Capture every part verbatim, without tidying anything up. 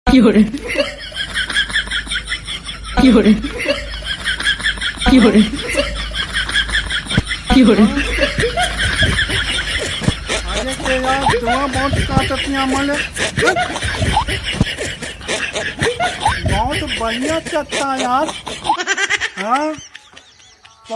কি hore? কি hore? কি hore? কি hore? अरे के यार, दुआ बहुत काटत यहाँ मले। बहुत बढ़िया चट्टा यार। हाँ? तो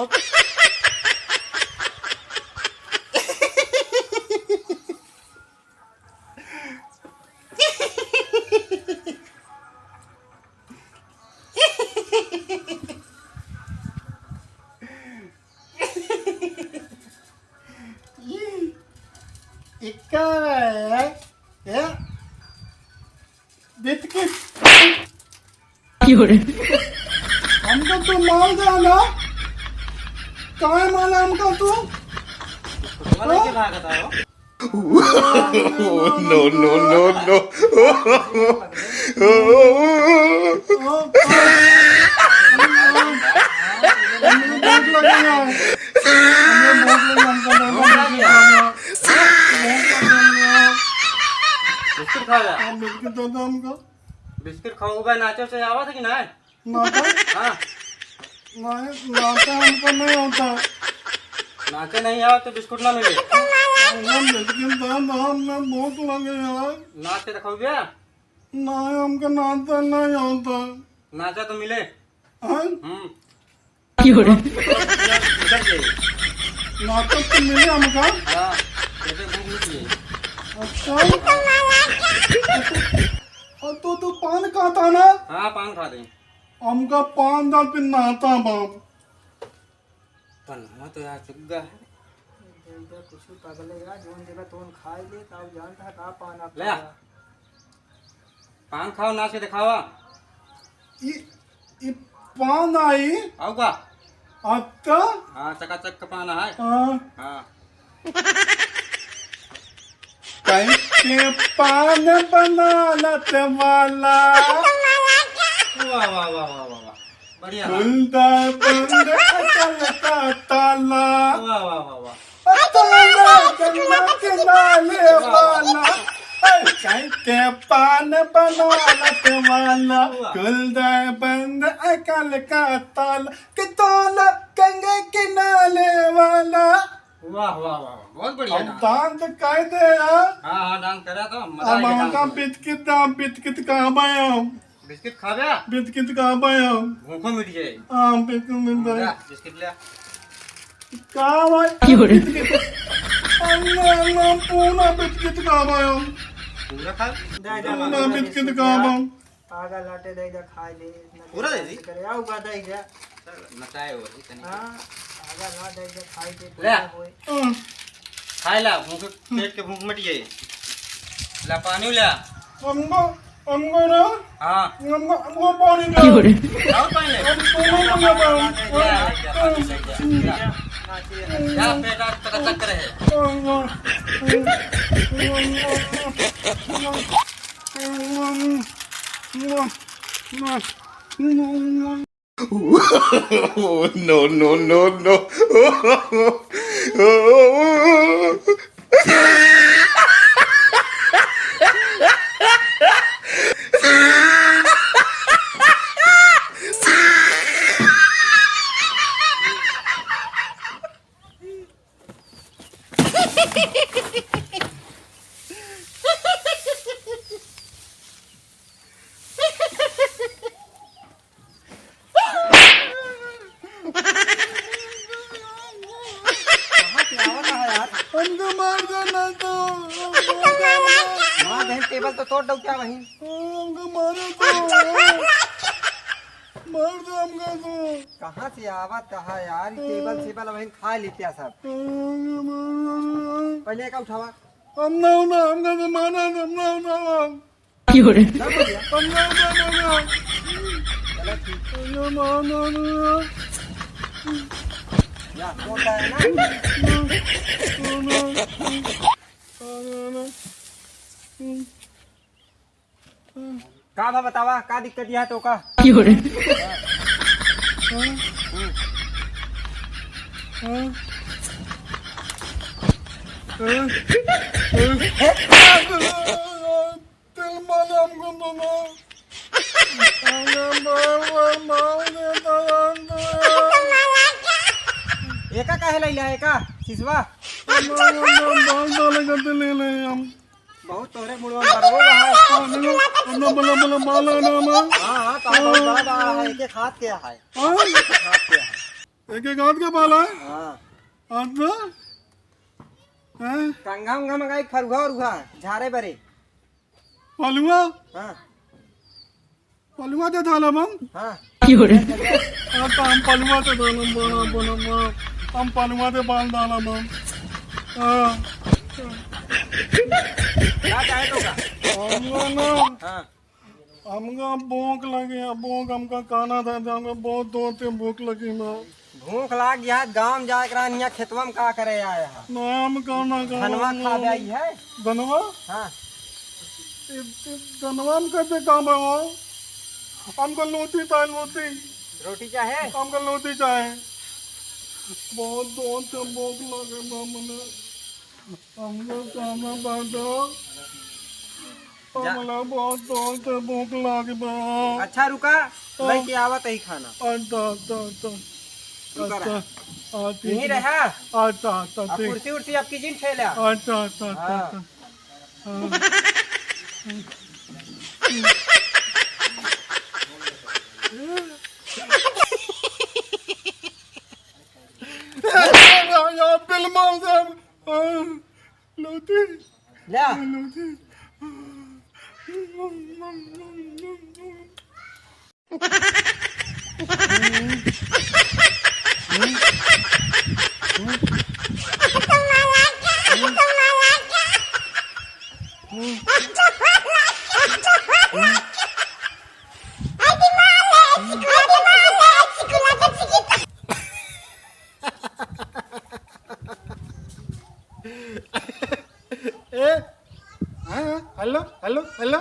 इक्का है, ए? बिस्किट। की हो रे? हमका तू माल दे ना। काहे माला हमका तू? तुम्हारा हाँ? क्या भागता हो? No, no, no, no। हमको भूख लगे है। हमको भूख लगे, हमको भूख लगे। बिस्किट खा जा। हाँ, बिस्किट दे दो हमको। बिस्किट खाओगे, नाचो से आवा था कि ना? नाता? हाँ। नहीं, नाता हमको नहीं आता। नाचे नहीं आओ तो बिस्कुट ना मिले। हम बिस्किट दान, हमने भूख लगे यार। नाच के दिखाओ भैया। नहीं, हमको नाता नहीं आता। नाचा तो मिले। हाँ? हम्म। की हो रे? इधर से। नाता तो मिले हमका। हाँ, जैसे भूख लगी है। अच्छा। और तू, तू पान खाता ना? हाँ, पान खा रहे हैं। हमका पाँच साल पे नाता बाप। पन्ना तो यार चुग्गा है। दे दे कुछ पागल है यार, जोन देगा तोन खाए ले, ताऊ जानता है का पान आप ले आ। खाएगा। पान खाओ, नाच के दिखावा। ई, ई पान आई। आऊ का? अच्छा? हाँ, चकाचक का पान है। हाँ। हाँ। कैसे पान बनालत वाला। वाह, वाह, वाह, वाह, वाह, वाह। बढ़िया। खुलदा बंद अकल का ताला। वाह, वाह, वाह, वाह। ताला गंगा किनारे वाला। कैसे पान बनालत वाला। वाह। खुलदा बंद अकल का ताला। कि ताला गंगा किनारे वाला। वाह, वाह, वाह, वाह, बहुत बढ़िया अब नाम। दान तो कह दे यार। हाँ, हाँ, दान करा तो मजा अब आ गया हमका दान में। बिस्किट दा, बिस्किट कहाँ बा हम? बिस्किट खाबे? बिस्किट कहाँ बा हम? भूखो मिट जाए। हाँ, बिस्किट मिट जाए। जा, बिस्किट ले आ। कहाँ बा? की हो रे? बिस्किट। अल्लाह, अल्लाह, पूरा बिस्किट कहाँ बा हम? पूरा खा। पूरा बिस्किट कहाँ बा हम? आगा लाटे दे जा, खाए ले, ना पूरा दे दी? करे, आऊ का दे जा। चल, नचाए हो, इतने। हाँ, आगा ला दे जा, खाए के ले। पूरा होए। हम्म। खाए ला, भूख, पेट के भूख मिट जाए। ला, पानी ला। हमको, हमको ना, हाँ। हमको, हमको पानी दे। की हो रे? और पानी ले। हम दोनों को ना पाऊँ। ले, ले, ले, पानी ले, ले, ले। जा, पेट आज तक चक्कर है। No, no, no, no. कहाँ से आवत है यार? हमको मार दो ना तो, हमको मार दो। मार दे, टेबल तो तोड़ दो क्या वहीं? हमको मारो तो। मार दो हमको तो। कहाँ से आवत है यार? टेबल सेबल वहीं खा लेते हैं सब। हमको मार दो। पहले का उठावा। हम ना, ना, हमको तो मारा, हम ना, ना, ना। की हो रे? ना बोलिए। हम ना, ना, ना, ना। चलो ठीक। ना, ना, ना, ना। या, होता है ना? का बा बतावा, का दिक्कत यह तो का? की हो रे? तेल मालिश हमको दो ना। ले ले का सिसवा? हम, हम, हम बाल डाले करते ले ले हम। बहुत तोहरे मुड़वा में बरवो है। हाँ, नहीं, हम ना बना, बना, बाल है ना हम। हाँ, हाँ, तो बहुत बड़ा बड़ा है, एक एक हाथ के है। हाँ? एक एक हाथ के है। एक एक हाथ के बाल है? हाँ। अच्छा। हैं? कंघा उंघा में का एक फरुहा उरुहा झारे बरे। पलुआ? हाँ। पलुआ दे डालम हम। हाँ। अब तो हम पलुआ दे डालम, बना, बना, बना। हम पलुआ दे बाल डालम हम। हाँ। का चाहे तो का? हमका ना, हाँ। हमका भूख लगी है, भूख हमका खाना था, हमका बहुत जोर से भूख लगी ना। भूख लाग गया, गाँव में जाए के रहन, यहाँ खेतवा में का करे आए हैं? ना, हम खाना खाना धनवा खा जाई है। धनवा? हाँ। इ, इ, धनवा में कैसे काम है वो? हमको लोटी चाहे, लोटी। रोटी चाहे? हमको लोटी चाहे। बहुत जोर से भूख लगे बा मने। हमको खाना बांटो। जा। हमरा बहुत जोर से भूख लाग बा। अच्छा, रुका, हाँ। लेके आवत ही खाना। अच्छा, अच्छा, अच्छा। रुका अच्छा, रहा। हाँ, ठीक यहीं है। रहा। अच्छा, अच्छा, अब ठीक। कुर्सी उर्सी आपकी जिन ठेला। अच्छा, अच्छा, अच्छा, हाँ। अच्छा। हाँ। यार, बिल मार दे। हाँ। लौटी। ल्या। लौटी। ए, हाँ, हाँ, हेलो, हेलो, हेलो।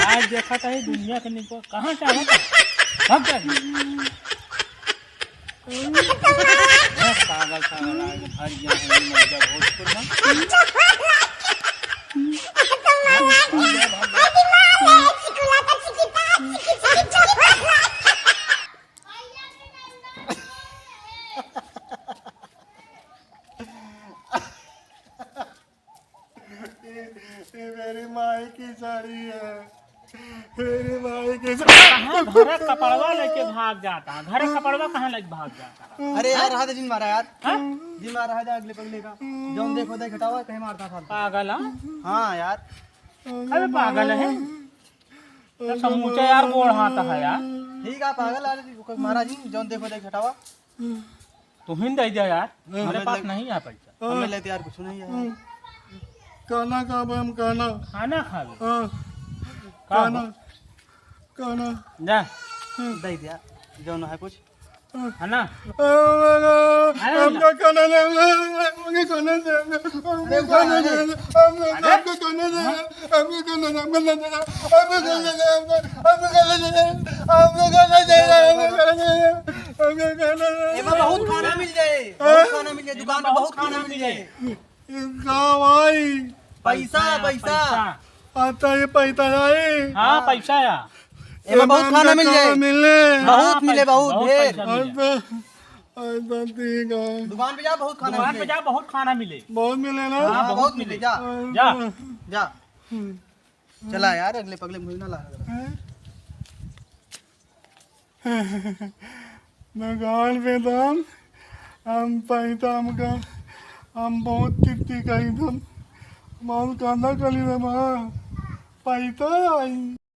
आज देखा था ये दुनिया के निको कहाँ से आवा था? भाग जा। ए, पागल, पागल, आज भाग गया है, ये मर गया भोजपुर में। भाग जा, भाग जा। ये, ये मेरी माई की साड़ी है। मेरी माई की साड़ी। कहाँ घरे कपड़वा लेके भाग जाता है? घरे कपड़वा कहाँ लेके भाग जाता है? अरे यार, रहा दे जिन मारा यार। हाँ? जिन मारा है अगले पगले का। जौन देखो देख हटावा, कहीं मारता फालतू। पागल, हाँ? हाँ यार। अबे पागल है। तो समूचा यार गोड़ हाथ है यार। ठीक है पागल, अरे ओकर मारा जी, जौन देखो देख हटावा। तुहिन दे दिया यार, हाँ। मेरे पास नहीं है पैसा। हाँ। हमें लेते यार कुछ नहीं है। हम्म। खाना का बा हम खाना? खाना खा ले। हाँ। का खाना, बा? खाना। जा। हम्म। दे दिया, जौन है कुछ। हाँ। है ना? अरे हमका खाना दे, हमका खाना दे, हमका अरे खाना दे, अरे। हमका, अरे। हमका खाना दे। हाँ। एमा बहुत खाना मिल जाए, बहुत खाना मिल जाए, दुकान पे बहुत खाना मिल जाए। का भाई? पैसा, पैसा। अच्छा, ये पैसा है? हाँ, पैसा है। एमा बहुत खाना मिल जाए। मिले। बहुत मिले, बहुत ढेर। अच्छा, अच्छा, ठीक है। दुकान पे जा, बहुत खाना मिले। दुकान पे जा, बहुत खाना मिले। बहुत मिले ना? हाँ, बहुत मिले, जा। जा। जा। हम्म। चला यार, अगले पगले मुझे ना ला। हैं? दुकान पे तो हम, हम पैसा हमका, हम बहुत कित्ती कही तुम, हम कांदा कली रे माँ, पैसा आई।